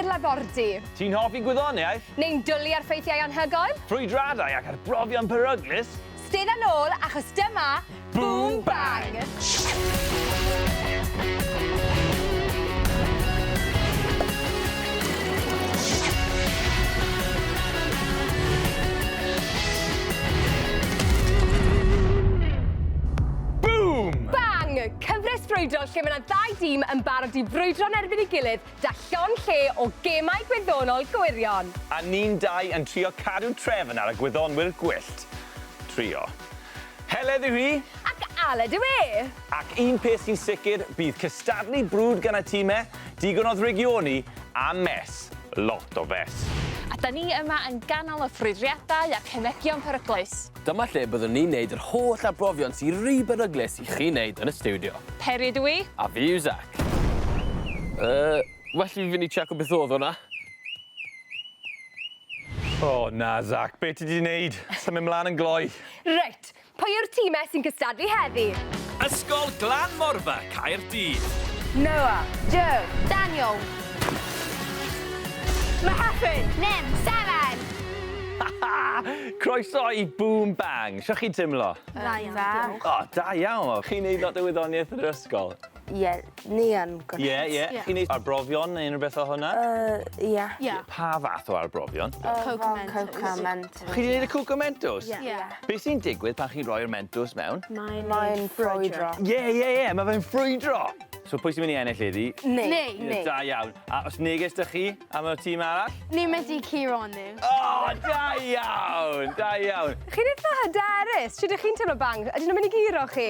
i'r labordy. Ti'n hoffi gwyddoniaeth? Neu'n dwli ar ffeithiau anhygoel? Ffrwydradau ac arbrofion peryglus? Stedda nôl achos dyma Boom Bang! Boom! Bang! Cyfres frwydrol lle mae 'na ddau dîm yn barod i frwydro'n erbyn ei gilydd 'da llond lle o gemau gwyddonol gwirion. A ni'n dau yn trio cadw trefn ar y gwyddonwyr gwyllt. Trio. Heledd yw hi. Ac Aled yw e! Ac un peth sy'n sicr, bydd cystadlu brwd gan y time, digon o ddrygioni, a mess. Lot o fess. A 'da ni yma yn ganol y ffrwydriadau a cemegion peryglus. Dyma lle byddwn ni'n neud yr holl arbrofion sy ry beryglus i chi neud yn y stiwdio. Peri ydw i. A fi yw Zac. Yy, well i fi fynd i checo beth o'dd hwnna. O na, Zac, be ti 'di neud? Symud mlan yn gloi. Reit, pwy yw'r timau sy'n cystadlu heddi? Ysgol Glan Morfa, Caerdydd. Noah. Joe. Daniel. Mahaffin. Nem. Seren. Croeso i Boom Bang. Shwt chi'n timlo? Da iawn, diolch. O, da iawn. Chi'n neud lot o wyddoniaeth yn yr ysgol? Ie, ni yn gwneud. Ie, ie. Chi'n neud arbrofion neu unrhyw beth fel hwnna? Yy, ie. Ie. Pa fath o arbrofion? Coca Mentos. Coca Mentos. Chi 'di neud y Coca Mentos? Ie. Ie. Be' sy'n digwydd pan chi'n roi'r Mentos mewn? Mae'n ffrwydro. Ie, ie, ie, ma' fe'n ffrwydro! So pwy sy'n mynd i ennill heddi? Ni. Ni. Da iawn. A os neges 'da chi am y tîm arall? Ni'n mynd i curo nhw. O, da iawn! Da iawn. Chi'n eitha hyderus. Shwt 'ych chi'n teimlo Bang? Ydyn nhw'n mynd i guro chi?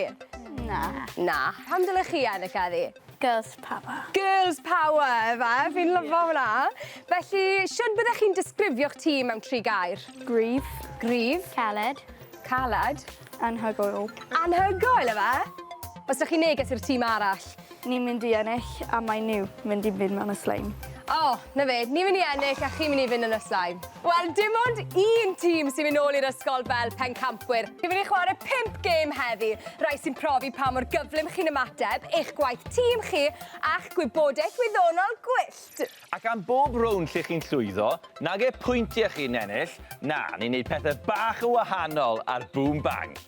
Na. Na. Pam dylech chi ennill heddi? Girls power. Girls power, efe? Fi'n lyfo hwnna. Felly, shwd byddech chi'n disgrifio'ch tîm mewn tri gair? Gryf. Gryf. Caled. Caled. Anhygoel. Anhygoel, efe? Os 'dach chi neges i'r tîm arall? Ni'n mynd i ennill a mae nhw mynd i fynd mewn y slime. O, 'na fe, ni'n mynd i ennill a chi'n mynd i fynd yn y slime. Wel, dim ond un tîm sy'n mynd nôl i'r ysgol fel pencampwyr. Chi'n mynd i chwarae pump gêm heddi, rai sy'n profi pa mor gyflym chi'n ymateb, eich gwaith tîm chi, a'ch gwybodaeth wyddonol gwyllt. Ac am bob rownd lle chi'n llwyddo, nage pwyntiau chi'n ennill, na, ni'n neud pethe bach yn wahanol ar Boom Bang.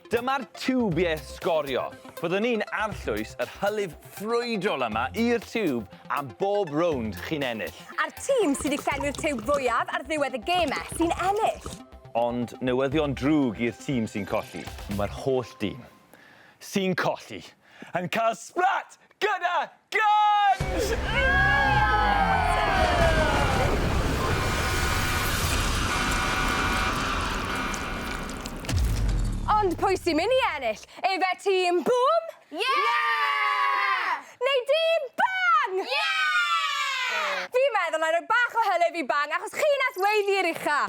Dyma'r tiwbiau sgorio. Fyddwn ni'n arllwys yr hylif ffrwydrol yma i'r tiwb am bob rownd chi'n ennill. A'r tîm sydd 'di llenwi'r tiwb fwyaf ar ddiwedd y gêmau sy'n ennill. Ond newyddion drwg i'r tîm sy'n colli. Mae'r holl dîm sy'n colli yn cael splat gyda guns! Ond pwy sy'n mynd i ennill? Efe tîm Boom? Ie! Neu dîm Bang? Ie! Fi'n meddwl na i roi bach o hylif i Bang achos chi nath weiddi i'r ucha.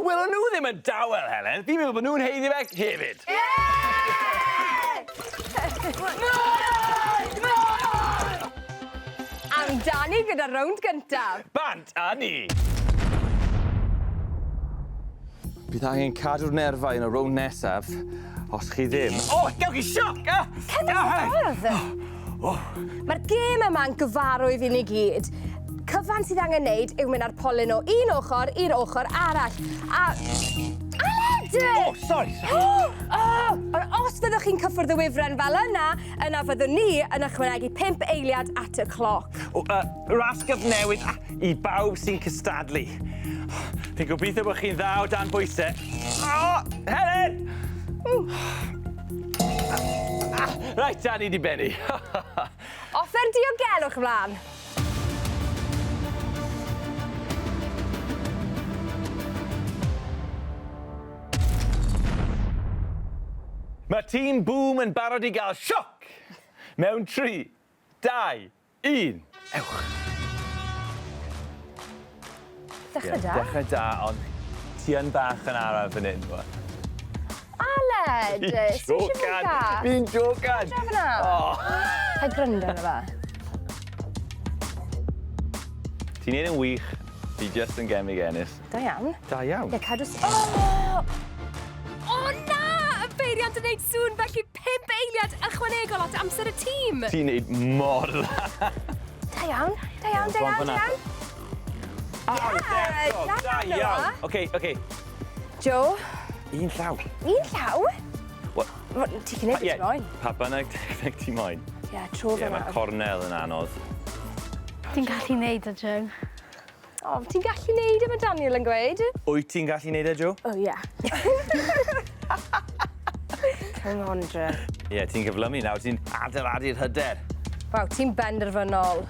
Wel, o'n nhw ddim yn dawel, Helen. Fi'n meddwl bod nhw'n haeddu fe hefyd. Amdani gyda'r rownd gyntaf. Bant a ni! Bydd angen cadw'r nerfau yn y rownd nesaf, os chi ddim. O, gewch chi sioc! Ah! Cefn ffordd! Mae'r gêm yma'n gyfarwydd i ni gyd. Cyfan sydd angen neud yw mynd â'r polyn o un ochr i'r ochr arall. A... Aled! O, sori, sori. O! Ond os fyddwch chi'n cyffwrdd y wifren fel yna, yna fyddwn ni yn ychwanegu 5 eiliad at y cloc. O, ras gyfnewid i bawb sy'n cystadlu. Fi'n gobeithio bod chi'n dda o dan bwysau. O, Helen! Reit, da ni 'di bennu. Offer diogelwch ymlaen. Mae tîm Boom yn barod i gael sioc! Mewn 3, 2, 1, ewch! Dechrau da. Dechrau da, ond ti yn bach yn araf fan hyn, t'mo'. Aled! Fi'n jocan! Fi'n jocan! Draw fyna! O! Paid gryndo arno fe. Ti'n neud yn wych. Fi jyst yn genfigennus. Da iawn. Da iawn. Ie, cadw... O! O na! Y beiriant yn neud sŵn, felly 5 ychwanegol at amser y tîm. Ti'n neud mor dda. Da iawn, da iawn, da iawn, da iawn. Ardderchog, da iawn. Oce, oce. Joe. Un llaw. Un llaw? Wel... Ti'n gwneud beth ti'n moyn. Pa bynnag techneg ti moyn. Ie, tro fe Ie, mae cornel yn anodd. Ti'n gallu neud o, Joe. O, ti'n gallu neud e, mae Daniel yn gweud. Wyt ti'n gallu neud e, Joe? O, ie. Come on, Joe. Ie, yeah, ti'n cyflymu nawr, ti'n adeiladu'r hyder. Waw, ti'n benderfynol.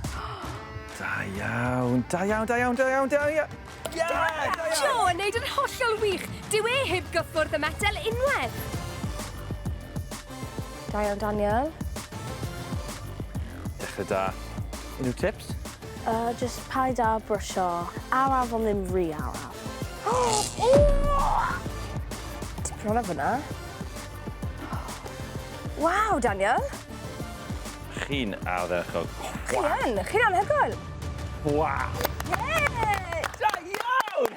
Da iawn, da iawn, da iawn, da iawn, da iawn. Yeah, da iawn. Joe yn neud yn hollol wych. Dyw e heb gyffwrdd y metel unwaith. Da iawn, Daniel. Dechrau da. Unrhyw tips? Just paid â brysio. Araf ond ddim rhy araf. Ti bron â fyna. Waw, Daniel. Chi'n ardderchog. Chi yn, chi'n anhygoel. Waw. Yeah! Da iawn!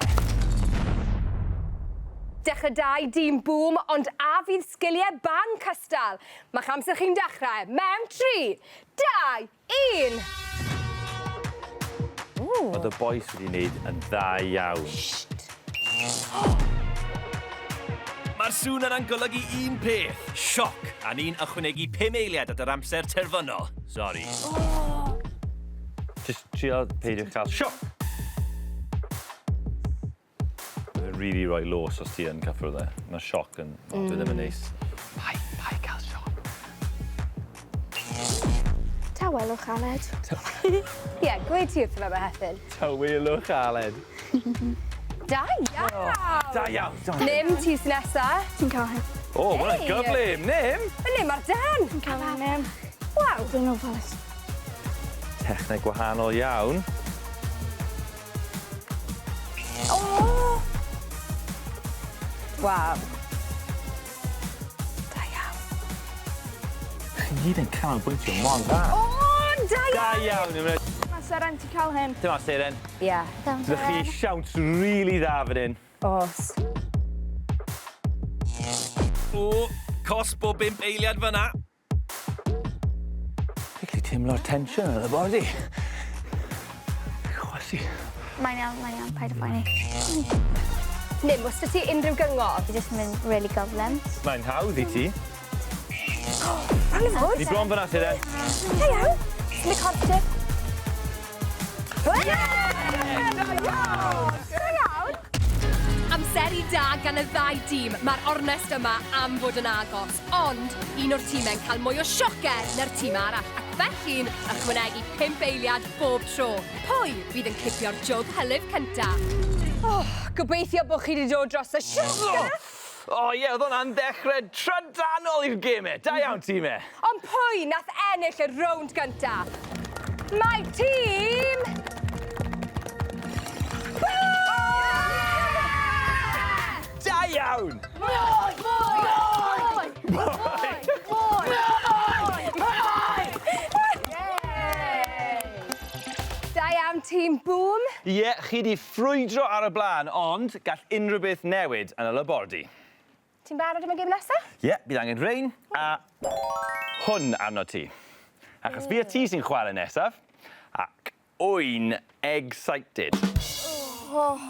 Dechrau da i dîm Boom, ond a fydd sgiliau bang cystal? Mae'ch amser chi'n dechrau mewn 3, 2, 1. Oedd y bois wedi wneud yn dda iawn. Mae'r sŵn yna'n golygu un peth, sioc, a ni'n ychwanegu 5 eiliad at yr amser terfynol. Sori. Just trio peidio cael sioc. Mae'n really rhoi los os ti yn cyffwrdd e. Mae sioc yn... Mm. Dwi ddim yn neis. Pai, pai cael sioc. Tawelwch, Aled. Ie, yeah, gweud ti wrtho fe, Mehefin. Tawelwch, Aled. Da iawn! Da iawn! Nim, ti sy'n nesa. Ti'n cael hyn. O, oh, mae'n gyflym! Nim! Nim ar dan! Ti'n cael hyn, Nim. Waw! Dwi'n ofalus. Techneg gwahanol iawn. O! Waw. Da iawn. Chi gyd yn canolbwyntio mor dda. O, da iawn! Da iawn, Nim. Mae Seren, ti'n cael hyn. Dyma Seren. Ie. Dych chi siawns rili dda fan hyn. Os. O, cosb o 5 eiliad fyna. Fi'n gallu teimlo'r tensiwn yn y body. Chwysu. Mae'n iawn, mae'n iawn, paid â phoeni. Nim, os ti unrhyw gyngor? Fi jyst yn mynd really gyflym. Mae'n hawdd i ti. Rhan o fod. Ni bron fyna, Seren. Da iawn. Symud corff ti. Da iawn! Amseru da gan y ddau dîm, mae'r ornest yma am fod yn agos, ond un o'r tîmau'n cael mwy o siocau na'r tîm arall, ac felly'n ychwanegu 5 eiliad bob tro. Pwy fydd yn cipio'r jwg hylif cynta? Oh, gobeithio bod chi wedi dod dros y sioc! O ie, oedd hwnna'n ddechrau trydanol i'r gemau. Da iawn, tîmau. Ond pwy nath ennill y rownd gynta? Mae tîm... Da iawn! Mwy! Mwy! Mwy! Mwy! Mwy! Da iawn, tîm Boom. Ie, chi di ffrwydro ar y blaen, ond gall unrhyw beth newid yn y labordy. Ti'n barod am y gêm nesaf? Ie, bydd angen rein a hwn arno ti. Achos fi a ti sy'n chwarae nesaf, ac wy'n excited. Oh.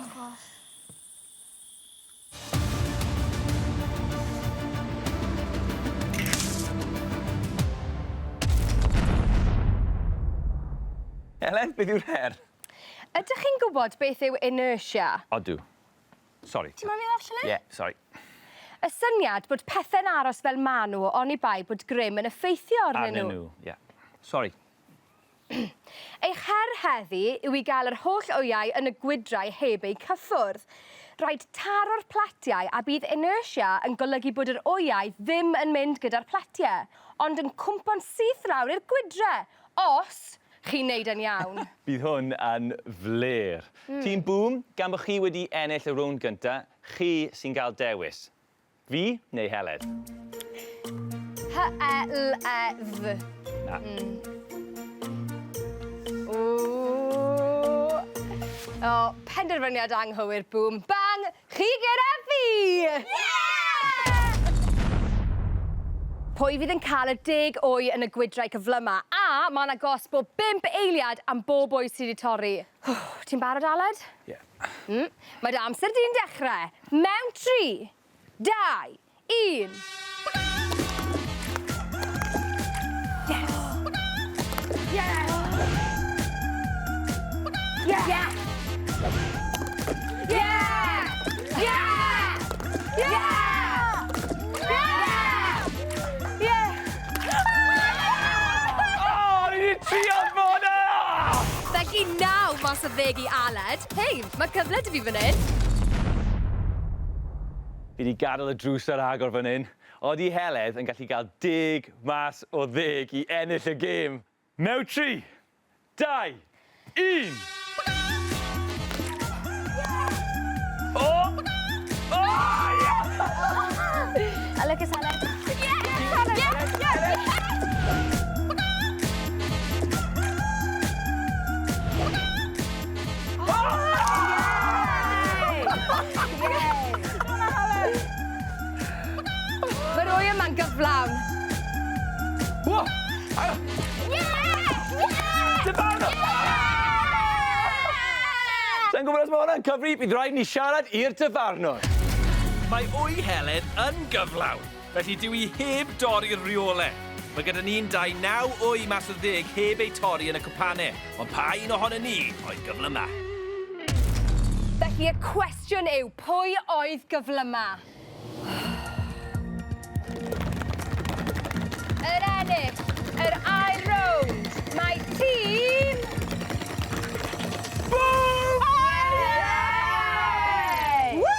Elen, beth yw'r her? Ydych chi'n gwybod beth yw inertia? Odw. Sorry. Ti'n moyn fi ddarllen e? Ie, yeah, sorry. Y syniad bod pethau'n aros fel maen nhw oni bai bod grym yn effeithio arnyn nhw. Arnyn nhw, ie. Yeah. Sorry. Eich her heddi yw i gael yr holl wyau yn y gwydrau heb eu cyffwrdd. Rhaid taro'r platiau a bydd inertia yn golygu bod yr wyau ddim yn mynd gyda'r platiau, ond yn cwmpo'n syth lawr i'r gwydre, os chi'n neud yn iawn. Bydd hwn yn fler. Tîm Boom, gan bod chi wedi ennill y rownd gynta, chi sy'n cael dewis. Fi neu Heledd? H-E-L-E-V. Na. Ww. O, penderfyniad anghywir, Boom. Bang! Chi gyda fi! Yeah! Pwy fydd yn cael y deg wy yn y gwydrau cyflyma? A mae yna gosb o 5 eiliad am bob wy sydd wedi torri. Ti'n barod, Aled? Ie. Yeah. Mae dy amser di'n dechrau mewn 3, 2, 1. Yes! Yes! Yeah! Yeah! Yeah! Yeah! Yeah! Yeah! Yeah! O, ni wedi trio fod yna! Felly 9 mas o 10 i Aled. Hei, mae cyfle 'da fi fan hyn. Fi wedi gadael y drws ar agor fan hyn. Odi Heledd yn gallu cael 10 mas o 10 i ennill y gêm. Mewn 3, 2, 1. O! O! Ie! A look at Aled. Yeah! Yeah! Yeah! Mae'r wy yma'n gyflawn. Wo! Yeah! Yeah! Dyfarnwr! Sa'n gwybod os mae hwnna'n cyfri, bydd rhaid ni siarad i'r dyfarnwr. Mae wy Heledd yn gyflawn, felly dyw hi heb dorri'r rheolau. Mae gyda ni'n 2 9 wy mas o 10 heb eu torri yn y cwpanau, ond pa un ohono ni oedd gyflyma? Felly y cwestiwn yw, pwy oedd gyflyma? Yr ennill, yr ail rownd, mae tîm... Boom! Woo!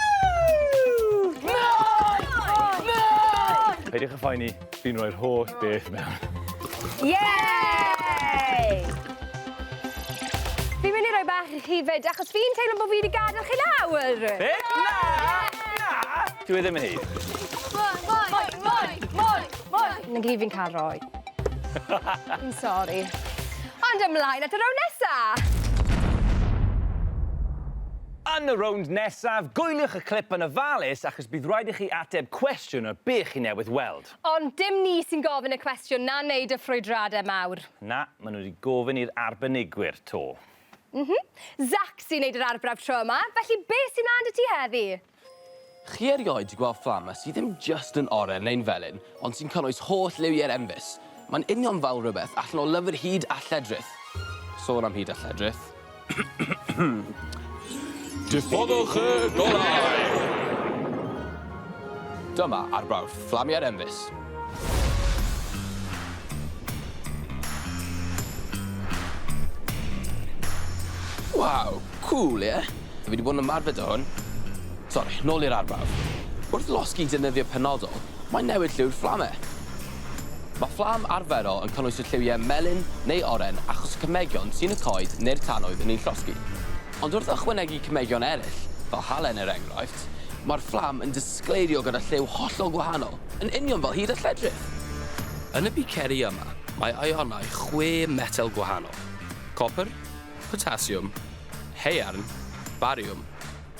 Peidiwch â phoeni, fi'n rhoi'r holl beth mewn. Yay! Fi'n mynd i roi bach i chi fyd, achos fi'n teimlo bod fi wedi gadael chi lawr. Beth? Na! Na! Dwi e ddim yn hyd. Mwy, mwy, mwy, mwy, mwy. Na gyd fi'n cael roi. Fi'n sori. Ond ymlaen at y rownd nesa. Yn y rownd nesaf, gwyliwch y clip yn ofalus achos bydd rhaid i chi ateb cwestiwn o'r be chi newydd weld. Ond dim ni sy'n gofyn y cwestiwn na wneud y ffrwydradau mawr. Na, maen nhw wedi gofyn i'r arbenigwyr to. Zac sy'n neud yr arbrawf tro yma, felly beth sy'n mlaen 'da ti heddi? Chi erioed 'di gweld fflamau sydd ddim just yn oren neu'n felyn, ond sy'n cynnwys holl liwiau'r enfys. Mae'n union fel rhywbeth allan o lyfr hud a lledrith. Sôn am hud a lledrith. Diffoddwch y golau! Dyma arbrawf fflamiau'r enfys. Waw, cool, ie? Fi wedi bod yn ymarfer 'da hwn. Sori, nôl i'r arbrawf. Wrth losgi defnyddio penodol, mae'n newid lliw'r fflamau. Mae fflam arferol yn cynnwys y lliwiau melyn neu oren achos y cemegion sy'n y coed neu'r tanwydd yn ei llosgi. Ond wrth ychwanegu cemegion eraill, fel halen er enghraifft, mae'r fflam yn disgleirio gyda lliw hollol gwahanol, yn union fel hud a lledrith. Yn y biceri yma, mae ionau chwe metel gwahanol. Copr, potasiwm, haearn, bariwm,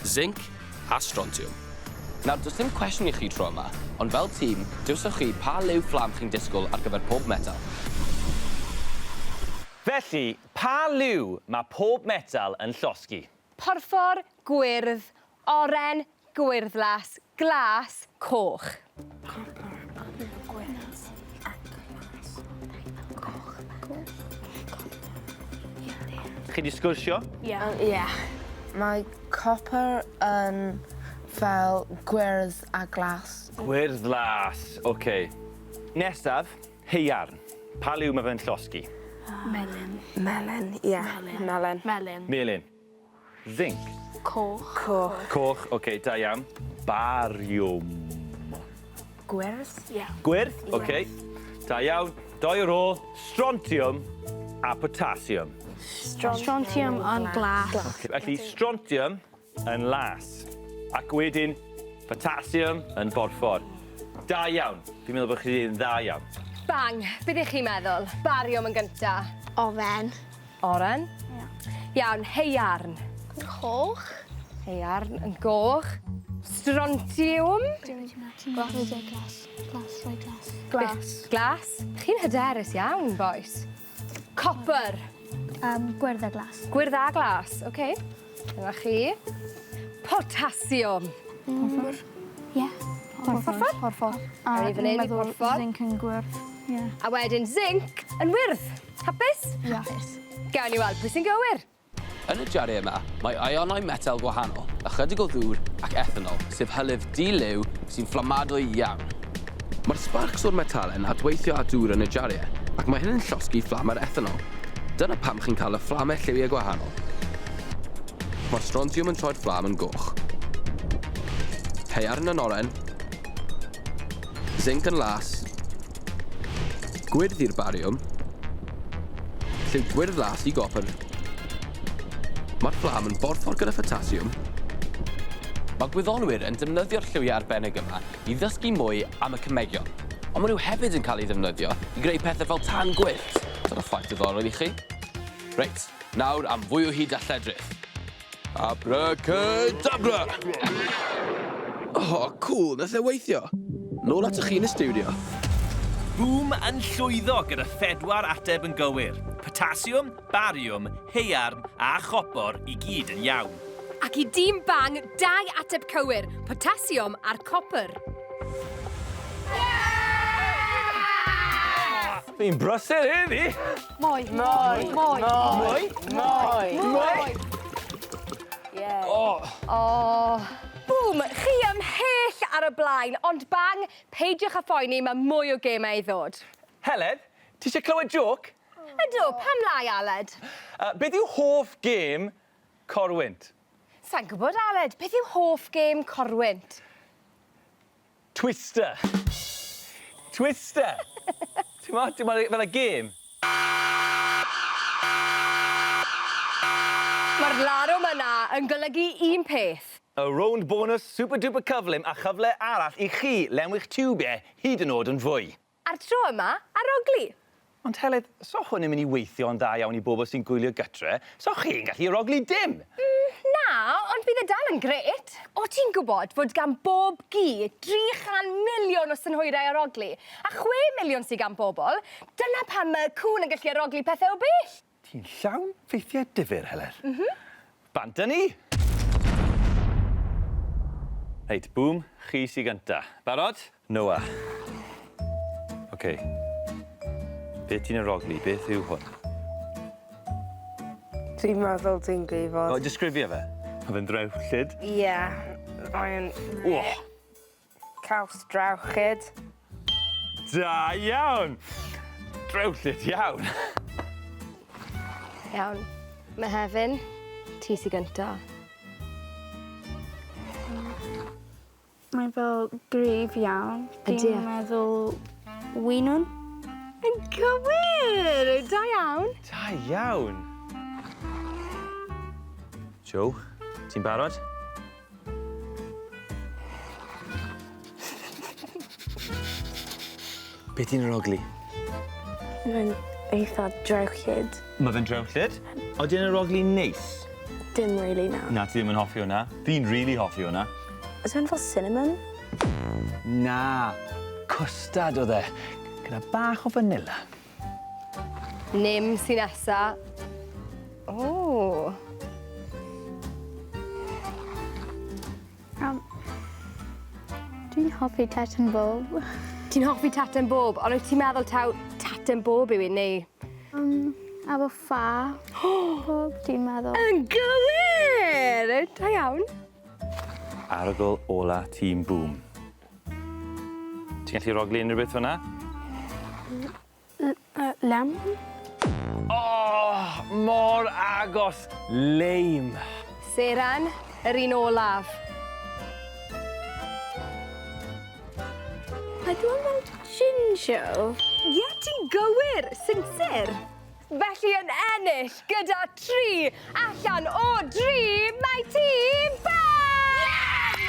zinc a strontiwm. Nawr, does dim cwestiwn i chi tro yma, ond fel tîm, dewiswch chi pa liw fflam chi'n disgwyl ar gyfer pob metel. Felly, pa liw mae pob metal yn llosgi? Porffor, gwyrdd, oren, gwyrddlas, glas, coch. Gwyrdd a glas. Coch. Coch. Chi 'di sgwrsio? Ie. Ie. Mae copper yn fel gwyrdd a glas. Gwyrddlas, oce. Okay. Nesaf, haearn. Pa liw mae fe'n llosgi? Melyn. Melyn, ie. Melyn. Melyn. Melyn. Zinc. Coch. Coch. Coch, oce, okay, da iawn. Bariwm. Gwyrdd? Ie. Gwyrdd, oce. Okay. Da iawn. Doi ar ôl, strontium a potasiwm. Strontium yn glas. Felly, strontium yn las. Ac wedyn, potasiwm yn borffor. Da iawn. Fi'n meddwl bod chi wedi dda iawn. Bang, beth ych chi'n meddwl? Bariwm yn gynta. Oren. Oren. Iawn, haearn. Coch. Haearn yn goch. Strontiwm. Glas. Glas. Glas. Glas. Glas. Glas. Chi'n hyderus iawn, bois. Copper. Um, gwyrdd a glas. Gwyrdd a glas, oce. Okay. Dyna chi. Potasiwm. Porffor. Ie. Porffor. Porffor. A ni fan hyn i porffor. Zinc yn gwyrdd. Ie. A wedyn zinc yn wyrdd. Hapus? Ie. Hapus. Gawn ni weld pwy sy'n gywir. Yn y jariau yma, mae ionau metel gwahanol, ychydig o ddŵr ac ethanol, sef hylif di-liw sy'n fflamadwy iawn. Mae'r sbarcs o'r metalen adweithio â dŵr yn y jariau, ac mae hyn yn llosgi fflam yr ethanol. Dyna pam chi'n cael y fflamau lliwiau gwahanol. Mae'r strontiwm yn troi'r fflam yn goch. Haearn yn oren, zinc yn las, gwyrdd i'r bariwm, lliw gwyrdd las i gopr. Mae'r fflam yn borffor gyda photasiwm. Mae gwyddonwyr yn defnyddio'r lliwiau arbennig yma i ddysgu mwy am y cemegion, ond maen nhw hefyd yn cael eu ddefnyddio i greu pethau fel tân gwyllt. Dyna ffaith diddorol i chi. Reit, nawr am fwy o hyd a lledrith. Abracadabra! Oh, cool, nath e weithio. Nôl atoch chi yn y stiwdio. Boom yn llwyddo gyda phedwar ateb yn gywir. Potasiwm, bariwm, haearn a chopor i gyd yn iawn. Ac i dîm Bang, dau ateb cywir, potasiwm a'r copr. Fi'n brysur heddi! Mwy. Mwy. Mwy. Mwy? Mwy. Mwy? Yeah. O! O! Bŵm! Chi ymhell ar y blaen, ond Bang, peidiwch â phoeni, mae mwy o gemau i ddod. Heledd, ti eisiau clywed jôc? Ydw, pam lai, Aled? Beth yw hoff gêm Corwynt? Sa'n gwybod, Aled, beth yw hoff gêm Corwynt? Twister. Twister. Ti'n mo? Ti'n mo fel y gêm? Mae'r larwm yna yn golygu un peth. Y rownd bonus super duper cyflym a chyfle arall i chi lenwi'ch tiwbiau hyd yn oed yn fwy. A'r tro yma, arogli. Ond Heledd, so hwn yn mynd i weithio'n dda iawn i bobl sy'n gwylio gytre, so chi'n gallu arogli dim. Na, ond bydd e dal yn grêt. O ti'n gwybod fod gan bob gi 300 miliwn o synhwyrau arogli, a 6 miliwn sydd gan bobl, dyna pam mae cŵn yn gallu arogli pethau o bell. Ti'n llawn ffeithiau difyr, Heledd. Mm. Bant â ni! Reit, bŵm, chi sy gynta. Barod? Noah. Oce. Be ti'n arogli? Beth yw hwn? Dwi'n meddwl dwi'n gwybod. O, disgrifio fe. Mae fe'n drewllyd. Ie. Mae'n O! caws drewchyd. Da iawn! Drewllyd iawn. Iawn. Mehefin, ti sy gynta. Mae'n fel gryf iawn. Ydi e? Dwi'n meddwl winwn. Yn gywir! Da iawn. Da iawn. Joe, ti'n barod? Be ti'n arogli? Mae'n eitha drewllyd. Mae fe'n drewllyd. Oedden arogli neis? Dim really na. Na, ti ddim yn hoffi hwnna. Fi'n really hoffi hwnna. Is fe'n fel cinnamon? Na, cwstad oedd e. Gyda bach o vanilla. Nim sy nesa. O! Dwi'n hoffi taten bob. Ti'n hoffi taten bob, ond wyt ti'n meddwl taw taten bob yw un neu? Efo ffa bob, dwi'n meddwl. Yn gywir! Da iawn. Arogl ola Tîm Boom. Ti'n gallu rogli unrhyw beth fyna? Lemon? Oh, mor agos. Leim. Seren, yr un olaf. Ydy o'n fel ginger? Ie, ti'n gywir, sinsir. Felly yn ennill gyda 3 allan o 3, mae tîm Bang!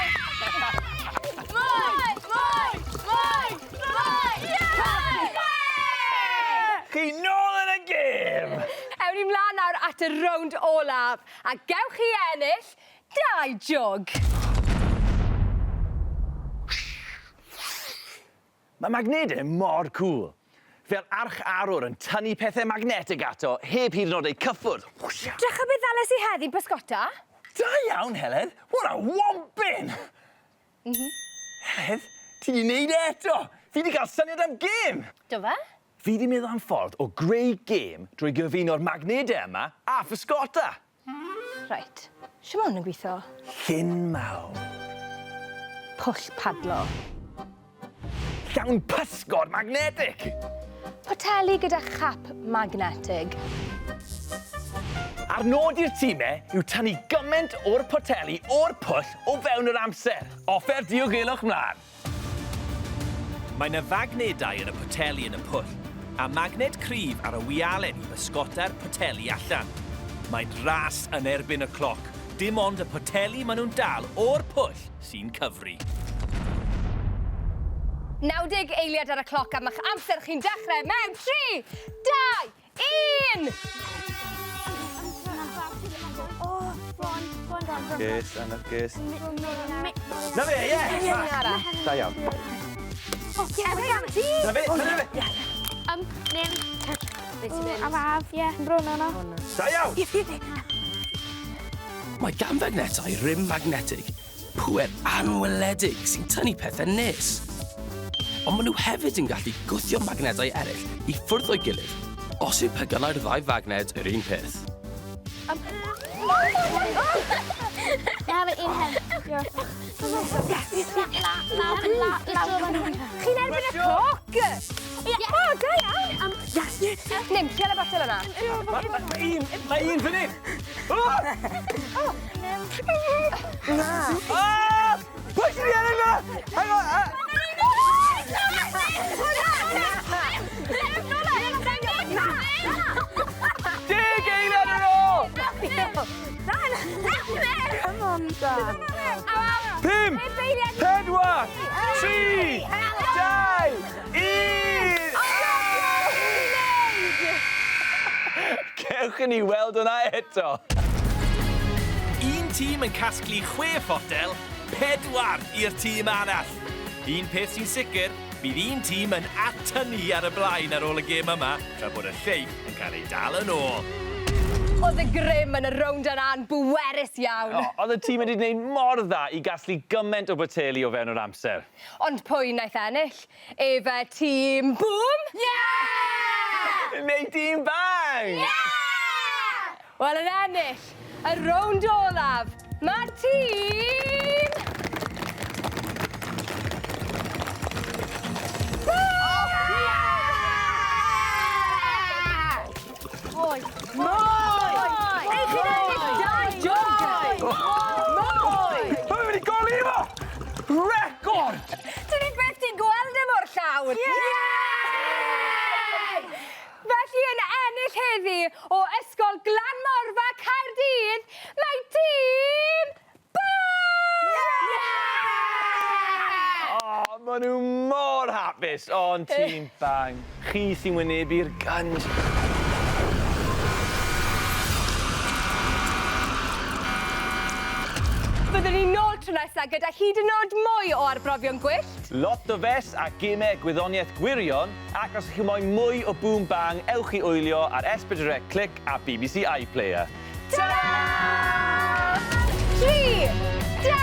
Mwy! Mwy! Mwy! Mwy! Yeah! Chi nôl yn y gêm! Ewn ni mlaen nawr at y rownd olaf, a gewch chi ennill 2 jwg. Mae magnedau mor cŵl. Fel arch-arwr yn tynnu pethau magnetig ato, heb hyd yn oed eu cyffwrdd. Drycha beth ddales i heddi pysgota. Da iawn, Heledd. What a wompyn! Heledd, ti di wneud e eto. Fi di cael syniad am gêm. Do fe? Fi di meddwl am ffordd o greu gêm drwy gyfuno'r magnedau yma a physgota. Reit. Shwt ma' hwn yn gweithio? Llyn mawr. Pwll padlo. Llawn pysgod magnetic. Poteli gyda chap magnetig. A'r nod i'r tîmau yw tynnu gymaint o'r poteli o'r pwll o fewn yr amser. Offer diogelwch mlaen. Mae 'na fagnedau yn y poteli yn y pwll, a magned cryf ar y wialen i bysgota'r poteli allan. Mae'n ras yn erbyn y cloc. Dim ond y poteli maen nhw'n dal o'r pwll sy'n cyfri. 90 eiliad ar y cloc a ma'ch amser chi'n dechrau mewn 3, 2, 1! Lwcus, anlwcus. Na fe, ie! Da iawn. Na fe, na fe. Araf, ie. Bron yna. Da iawn. Mae gan fagnetau rym magnetig, pŵer anweledig sy'n tynnu pethau nes. Ond maen nhw hefyd yn gallu gwthio magnetau eraill i ffwrdd o'i gilydd os yw pegynau'r ddau fagned yr un peth. Na, fe un hen. Chi'n erbyn y cloc! O, da iawn! Nim, trial y botel yna. Mae un fan hyn. Ah! Pwy sydd wedi ennill na? Hang on. 10 eiliad ar ôl! Come on, Dan. 5, 4, 3, 2, 1! Cewch i ni weld hwnna eto. Un tîm yn casglu 6 photel, 4 i'r tîm arall. Un peth sy'n sicr, bydd un tîm yn atynnu ar y blaen ar ôl y gêm yma, tra bod y lleill yn cael ei dal yn ôl. Oedd y grym yn y rownd yna'n bwerus iawn. O, oedd y tîm wedi gwneud mor dda i gasglu gymaint o boteli o fewn yr amser. Ond pwy wnaeth ennill? Efe tîm Boom? Yeah! Neu tîm Bang! Yeah! Wel, yn ennill y rownd olaf, mae'r tîm... Boom! Yeah! Mwy. Mwy! Ei, chi'n ennill dau jwg! Mwy! Mae'n mynd i golli efo! Record! Dyn ni byth 'di gweld e mor llawn! Yeah! Felly yn ennill heddi o Ysgol Glanmorfa Caerdydd, mae tîm Boom! Yeah! O, maen nhw mor hapus. Ond tîm Bang, chi sy'n wynebu'r guns. Byddwn ni nôl tro nesaf gyda hyd yn oed mwy o arbrofion gwyllt. Lot o fes a gemau gwyddoniaeth gwirion, ac os ych chi moyn mwy o Boom Bang, ewch i wylio ar S4C Clic a BBC iPlayer. Ta-ra! 3, 2,